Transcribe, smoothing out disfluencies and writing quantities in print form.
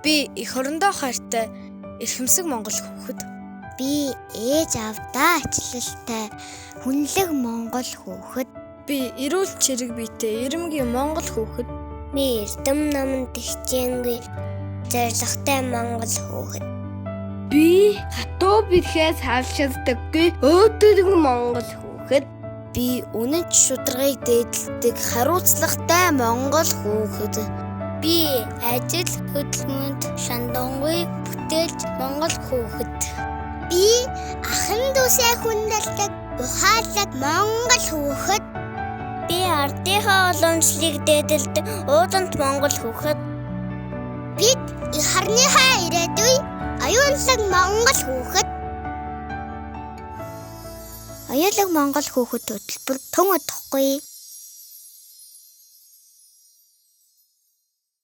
Би эх орондоо хайртай эрхэмсэг монгол хүүхэд. Би ээж аавдаа ачлалтай хүнлэг монгол хүүхэд. Би эрүүл чирэг биетэй ирэмгийн монгол хүүхэд. Би эрдэм наманд хичээнгүй зоригтой монгол хүүхэд. Би хатуу бэрхээс хавшилдаггүй өөдрөг монгол хүүхэд. Би үнэнч шударгыг дээдэлдэг хариуцлагатай монгол хүүхэд. Би ажил хөдөлмөрт шандангүй бүтээлч монгол хүүхэд. Би ахан дүүсээ хүндэлдэг ухаалаг монгол хүүхэд. Би ардынхаа уламжлалыг дээдэлдэг уудант монгол хүүхэд. Бид эх орныхаа ирээдүй оюунлаг монгол хүүхэд. Оюунлаг монгол хүүхэд хөтөлбөр төн удахгүй.